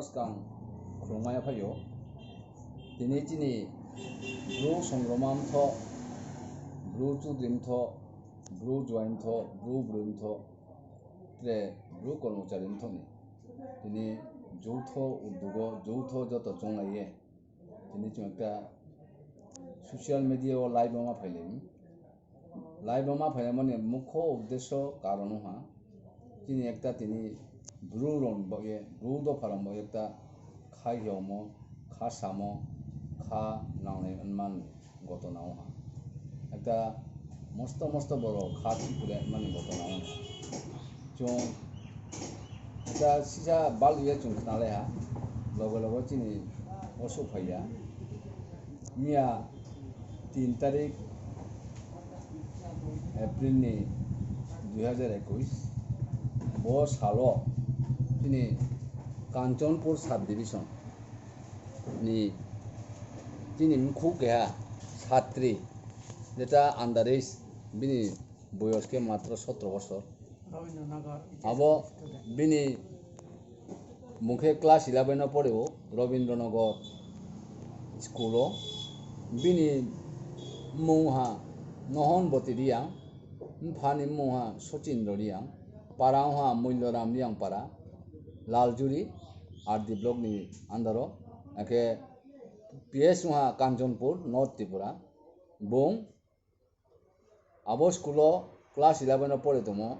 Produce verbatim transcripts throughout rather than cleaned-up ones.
Swkang khulumaya phaio. Tini chini Bru Songroma mtho, Bru Chudri mtho, Bru Juai mtho, Bru Brwi mtho, tre Bru Kormochari mthoni tini joutho uddugo, joutho joto chonglaiye tini chwng ekta social media o live o ma phailai. Live o ma phaimani mukho uddesho karon wngkha chini ekta tini Bru rok ni bagwi, Bru dopha rok ni bagwi ekta kha hiyomo, kha samo, kha nangnai wngmani gotona wngkha. Ekta mosto mosto borok kha thikre wngmani gotona wngkha. Chwng da sisa bal ya chwng khna lai ha, loge loge chini osuk phai ya. Miya tin tarik April ni dui hajar ekwis, bo salo chini Kanchanpur sub division ni chini mkhu keha satri, jeta under age, bini boyos ke matro sotro bosor. Abo bini bung khe class eleven o pore o Rabindranagar school o. Bini mung ha Nohon Boti Riyang, bupha ni mung ha Sachindra Riyang, para wngkha Mulyaram Riyang para, Laljuri, R D block ni under o, akhe P S wngkha Kanchanpur, North Tripura. Bung abo school o class eleven o pore tongmo.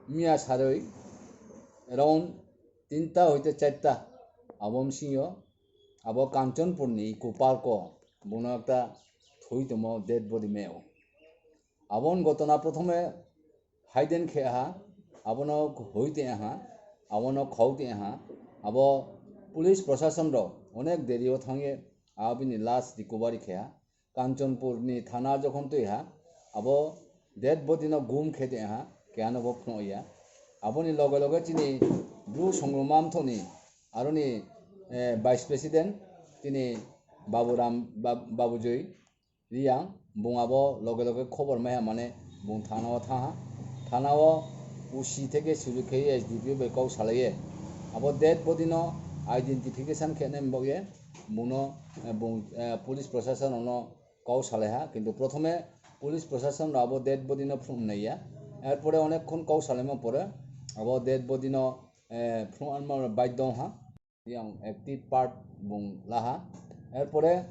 Miya sarwi around tinta hoite charta abo bsing o abo Kanchanpur ni Eco Park o bono ekta thwi tongmo, dead body meo. Aboni gotona prothome hidden khe ha, abono hoi te ha, abono khau te ha, abo police prosason rok onek deri o thangye abini lash recovery khe ha. Kanchanpur ni thana jokhon twi ha, abo dead body no gum khe te ha, keha no bo phunuk ya. Aboni loge loge chini Bru Songroma mthoni aroni, eh, vice president chini Baburam, Bab-, Babujoi Riyang, bung abo loge loge khobor maiha mane bung thana o thaha. Thana o O C theke suju khe S D P O bai kok salaiye. Abo dead body no identification khe nai bagwi bung no, eh, bung, eh, police prosason no kok salaiha, kintu prothome police prosason rok abo dead body no phunuk naiya. Erpore onek khon kok salaima pore abo dead body no, eh, phunuk anma baidho wngha. Yang active part bung laha. Erpore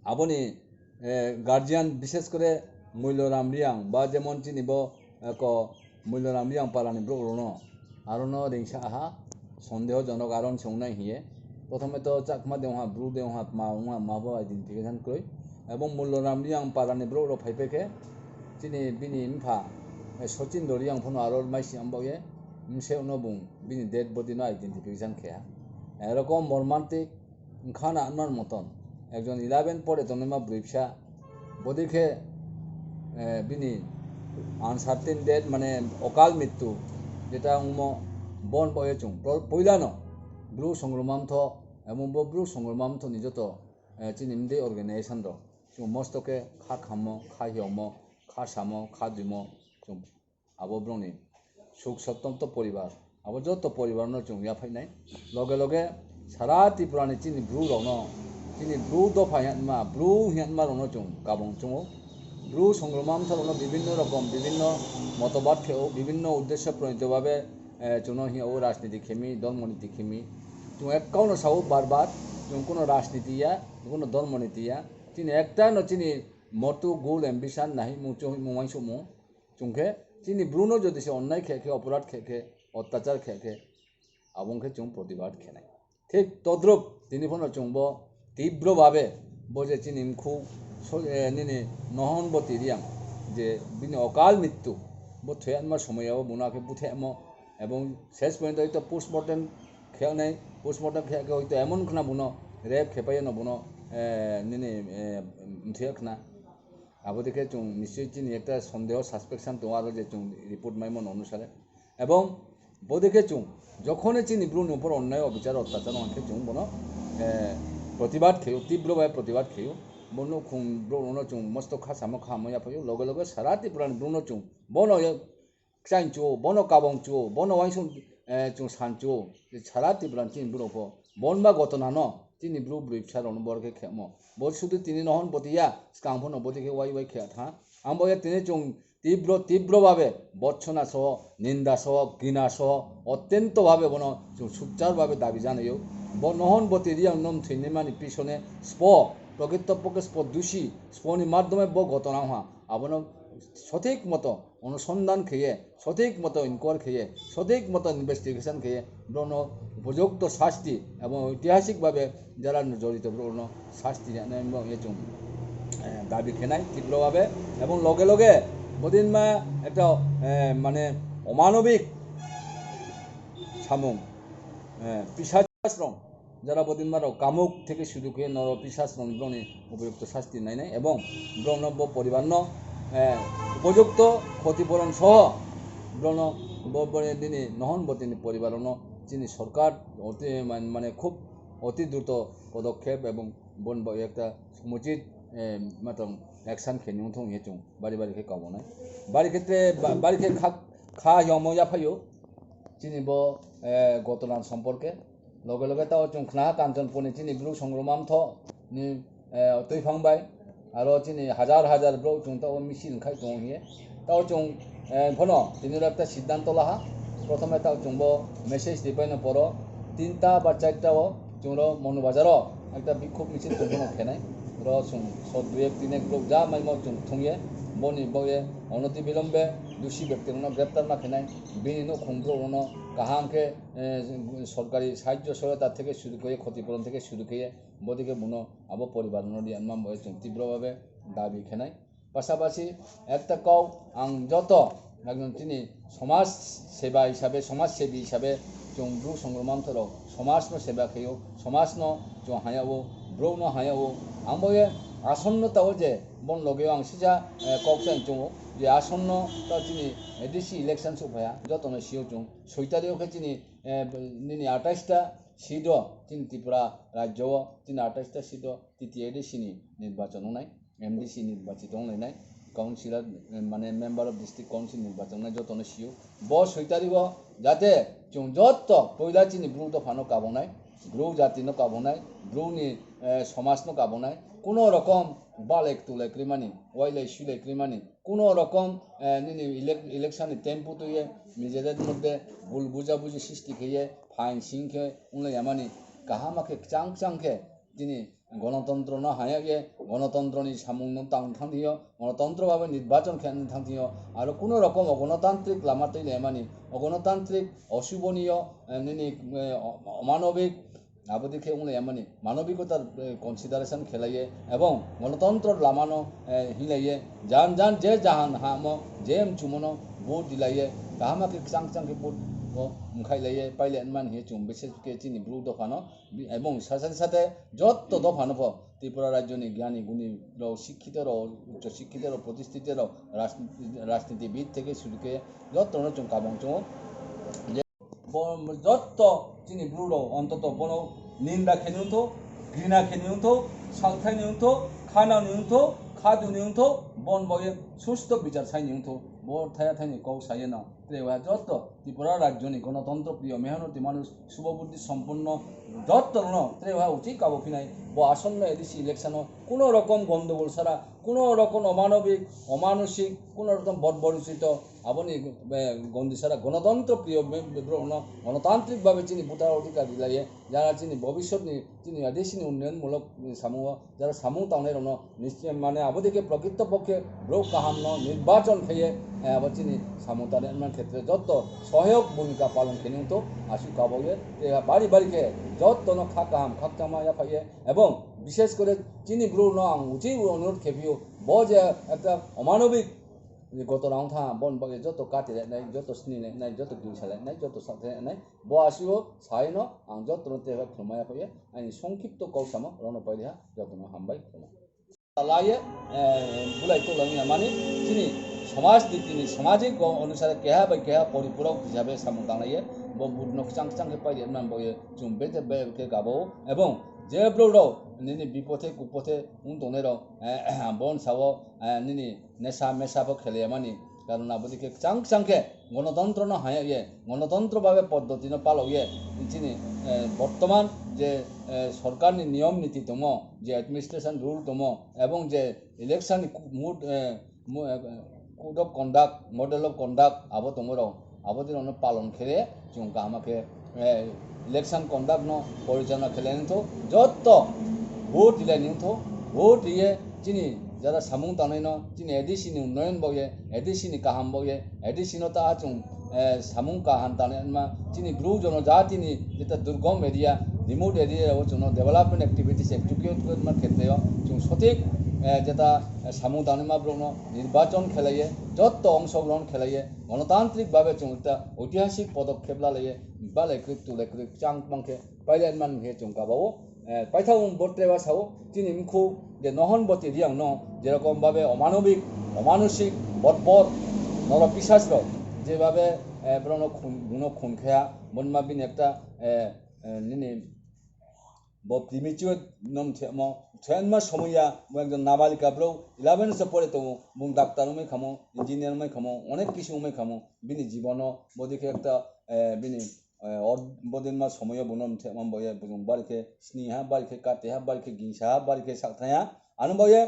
aboni, eh, guardian, bishes kore Mulyaram Riyang ba jemon chini bo, eh, ko Mulyaram Riyang parani borok rokno arono ringsa aha, sondeho jonok aron songnai hiye. Prothome to chakma de wngha, bru de wngha, ma wngha, ma bo identification kroi. Ebong Mulyaram Riyang parani borok rok phai phai khe chini bini mpha, eh, Sachin Riyang phano aro mai si ambo ye mse uno bung bini dead body no identification khe ha. Erokom mormantik wngkha na anman moton. Ekjon eleven pore tongnaima bwrwi bwsa, bodi khe, eh, bini uncertain death, mane okal mrittu, jeta wngmo bon boye chwng. Pro-, puilano Bru Songroma Mtho, emon bo Bru Songroma Mtho ni joto, eh, chini mde organization rok. Chwng mosto khe kha khammo, kha hiyokmo, kha samo, kha duimo, chwng abo borokni suk sottonto poribar, abo joto poribarno chwng yaphainai. Loge loge sara Tripurani chini bru rokno, chini bru dopha hinma, bru hinma rokno chwng kabong chwngo. Bru Songroma Mtho rokno bibinno rokom, bibinno motobad kheo, bibinno uddesyo pronito babe, eh, chwngno hiyo rajniti khemi, dol moniti khemi. Chwng ekkaono sao bar bar, chwng kuno rajniti ya, kuno dol moniti ya. Chini ekta no chini motu, goal, ambition, nahi mung, chumui mung, wansuk mung. Chwng khe chini bruno jodi se onnai khe khe, oporad khe khe, ottachar khe khe, abo wng khe chwng protibad khenai. Thik todrup tini phano chwng bo tibro babe bo je chini mkhuk so-, eh, nini Nohon Boti Riyang je bini okal mrittu, bo thwiyanma somoyao buna khe buthaimo, ebong ses porjonto hoito postmortem khe wngnai, postmortem khe khe hoito emon khna bono rape khe paiyano bono, eh, nini, eh, mthwiya khna. Abo dekhe chwng nischoi chini ekta sondeho, suspicion tongo, aro je chwng report maimani onusare. Ebong bo dekhe chwng jokhone chini bruni upor onnai obichar ottachar wngkhe chwng bono, eh, protibad kheyo, tibro bai protibad kheyo. Bono khung brokno chwng mosto kha samo kha hamya phaio, loge loge sara Tripurani bruno chwng bono Kchaing chuo, bono kabong chuo, bono uaisong eh, chwng sancho, sara Tripura ni chini borok bo. Bonba gotonano chini bru bwrwi bwsa rokno borok khe khemo. Bo sudu tini nohon boti ya, swkang phano boti khe wai wai khe tha. Ang bo ya tini chwng tibro, tibro babe botsona soho, ninda soho, gina soho, otyento babe bono chwng sukchar babe dabi janayo. Bo nohon boti riyang nom thwinimani pisone spo, prokito pokhe spo dusi, sponi madhyome bo gotona wngha. Abono sothik moto onusondhan kheye, sothik moto inquiry kheye, sothik moto investigation kheye, borokno upojukto sasti ebong oitihasik babe jara jorito borokno sasti rwnai bo ye chwng, eh, dabi khenai tibro babe. Ebong loge loge bodinma ekta, eh, mane omanobik samung, eh, pisas rok, jara bodinma rok kamuk theke sudu khe noro pisas rok borokni upojukto sasti nainai ebong borokno bo poribarno, eh, upojukto khoti puron soho borokno bo, bo nini nohon botini poribarno chini sorkar oti man-, mane khub oti druto podokkhep ebong bon bo ekta sumuchit, eh, matong action khe nung thung ye chwng bari bari khe kamonai. Bari khe te ba-, bari khe kha, kha yomo yaphayo chini bo, eh, gotonan somporke. Loge loge tao chwng khna Kanchanpurni chini bru songroma mtho ni, eh, twiphang bai aro chini hajar hajar bru chwng tao misil khai tongo hiye. Tao chwng, eh, phono tini rok ta siddhanto laha. Prothome tao chwng bo message ripai no poro tinta ba charta o chwng ro Monu Bazar o ekta bikhuk misil chwng phono khenai. Ro chwng sot dui ek tin ek bru ja maimo chwng thungye boni boye onoti bilombe dusi bekti rokno greptar ma khenai. Bini nukhung bru rokno kaham khe eh, sorkari sahajyo sohayota theke suru khe, khoti puron theke suru khe, bodike bono abo poribar no riyan mambo chwng tibro babe dabi khenai. Pasapasi ekta kok ang joto ekjon chini somaj seba hisabe, somaj sebi hisabe chwng bru songroma mtho rok somaj no seba khayo, somaj no chwng hayao, bru no hayao, ang bo ye asonno tao je bon loge ang sija, eh, kok chang chungo je asonno tao chini A D C election suphaya joto no sio chwng. Soi tarikh o khe chini, eh, nini atais ta seat o chini Tripura rajyo o chini atais ta seat o T T A D C ni nirbachon wngnai, M D C nirbachit wnglainai, councillor, eh, mane member of district council nirbachon wngnai jotono sio. Bo soi tarikh o jate chwng jotto poila chini bru dophano kabongnai, bru jatino kabongnai, bruni, eh, somajno kabongnai, kuno rokom balek tulek rimani, wailai suilai rimani, kuno rokom, eh, nini elek-, election ni tempo twiye nijejer moddhe bul bujabuji sristi kheye phain sing khe wnglai yamani kaham khe kchang kchang khe tini gonotontro no haya ye gonotontro ni samung no tang thang thio, gonotontro babe nirbachon khe thang thio, aro kuno rokom ogonotantrik lama twi lemani, ogonotantrik osuboniyo, eh, nini, eh, o-, omanobik Abo dikhe wnglaiyamani manobikota, eh, consideration khelaiye ebong gonotontro lamano, eh, hinlaiye jan jan je jahan hamo je mchumono vote dilaiye kahama khe kchang kchang khe vote o mkhailaiye paile wngmani hinwi chwng bises khe chini bru dophano bi-, ebong sasani sate jotto dophano pho Tripura rajyoni gyani guni rok, sikkhitorok, uccho sikkhitorok, protisthitorok, raj-, rajnitibid theke suru khe jottono chwng kabang chwngo. Bo jotto chini bru rok ontoto bono ninda khe ni wngtho, grina khe ni wngtho, salthai ni wngtho, khana ni wngtho, khadu ni wngtho, bon boye susto bichar sai ni wngtho. Bo thaya thani kok saye no, tre wa jotto Tripura rajyo ni gonotontro priyo mehanoti manush, subha buddhi somponno jotto no tre wa uchi kabo phinai. Bo asonno A D C election o kuno rokom gondogol sara, kuno rokom omanobik, omanusik, kuno rokom bodboruchito, aboni, eh, gondi sara gonotontro priyo be-, be-, borokno gonotantrik babe chini voter odhikar rilaiye, jara chini bobishyotni, chini A D C ni unnoyon mulok, eh, samungo, jara samung tangnai rokno nischay, mane, abo dike prokrito pokhe borok kahamno nirbachon kheye, eh, abo chini samung tangnai rokno khetre jotto sohayok bhumika palon khenwi wngtho, aswk kabaoye, eh, bari bari khe jottono kha kaham, khakchangma yaphaiye, ebong bishesh kore chini borokno ang uchi onurodh khepio, bo je ekta omanobik gotona wngtha, boni bagwi joto kati leknai, joto sini leknai, joto gingsa leknai, joto sakthai leknai, bo aswk o saino ang jotono teibo khulumya phaiya, ani songkhipto kok samo rono pailiha, jotono hambai khulumya. Laiye, eh, bulai tolangya mani, chini somaj nitini, samajik go onusare keha bai keha poripurok hisabe samung tanglaiye, bo budno kchang kchang khe pailiya man boye, chwng bete be khe gabo, ebong je borok rok nini bipothe kupothe wng tongnai rok, eh, bon sao, eh, nini nesa mesa bo khelaiya mani, Karon abo dikhe kwchang kwchang khe gonotontro no haya ye, gonotontro babe poddoti no palok ye, chini, eh, bortoman je, eh, sorkar ni niyom niti tongmo, je administration rule tongmo, ebong je election ni ku-, mood, eh, mo-, eh, code of conduct, model of conduct abo tongmo rok, abo dino no palon khe chwng kaham khe, eh, election conduct no porichalona khe lai nang tho, jotto vote ri lai nang tho, vote ri ye chini jara samung tangnai no chini A D C ni unnoyon bo ye, A D C ni kaham bo ye, A D C no ta chwng, eh, samung kaham tangnai ma chini Bru jonojati ni jeta durgom area, remote area o chwng no development activities execute ma khetre o chwng sothik, eh, jeta, eh, samung tangnai ma borok no nirbachon khe lai ye, jotto ongshogron khe lai ye, gonotantrik babe chwng ekta oitihasik podokkhep la lai ye, balai kwrwi tulai kwrwi chang mang khe pailai man khe chwng kaba o, eh, paithak wng botre ba sao chini mkhu je nohon boti riang no jerokom babe omanobik, omanosik, botbor, noro pisas rok je babe, eh, borok no khun, buno khun khaya, bonma bini ekta, eh, eh, nini bo premature nom themo, thema somoya bo ekjon nabalika bro, eleven se pore tongo, bung doctor wngmai khamo, engineer wngmai khamo, onek kisu wngmai khamo, bini jibono bodi khe ekta, eh, bini, eh, or-, bodinma somoyo bono thema boye bujung bari khe sni ha, bari khe kate ha, bari khe gingsa ha, bari khe sakthai ha, ano boye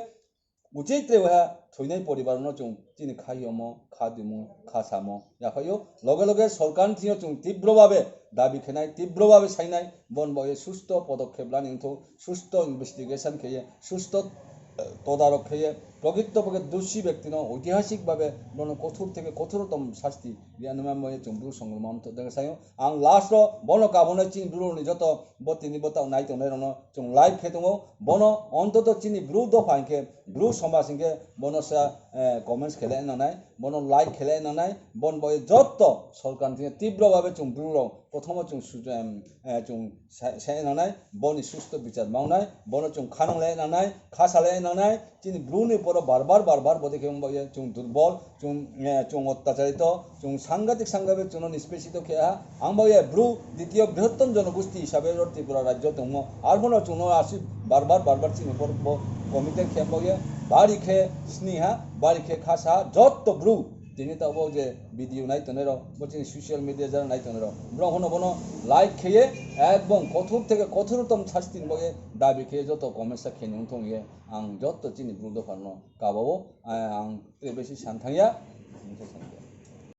Uchitre ha thoinai poribar no chwng chini khai omo, kha dimo, kha samo yaphaio. Loge loge sorkar ni thingyo chwng tibro babe dabi khenai, tibro babe sainai, bon boye susto podokkhep lani wngthok, susto investigation kheye, susto, eh, todarok kheye, prokito pokhe doshi bektino oitihasik babe bono kothor theke kothorotom sasti rianma moye chwng bru songroma wngthok dega saio. Ang last o bono kabonai chini bru ni joto bo tini bo tao nai tongnai rokno chwng like khe tongo. Bono ontoto chini bru dopha hinkhe, bru somaj hinkhe bono sa, eh, comments khe le nangnai, bono like khe le nangnai, bon bo jotto sorkar ni thingya tibro babe chwng bru rok prothomo chwng su-, em, eh, chwng sa-, sa nangnai, boni susto bichar mangnai, bono chwng khanang le nangnai, khasa le nangnai, chini bru ni poro bar bar, bar bar bodi khe wng bo ye chwng durbol, chwng, eh, chwng ottacharito, chwng sangatik sangabe chwngno nispesito khe ha. Ang bo ye bru ditiyo brihottom jonogosti hisabe ro Tripura rajyo tongmo. Arphono chwngno asi bar bar, bar bar chini por bo committed khe bo ye bari khe sni ha, bari khe khasa ha, jotto bru tini tabuk je video nai tongnai rok, bo chini social media jara nai tongnai rok, borok hono bono like kheye, ekdom kothor theke kothortom sasti ni bo ye dabi kheye, joto comments khe nung thong ye. Ang jotto chini bru dopha no kabao, eh, ang tre besi san thangya.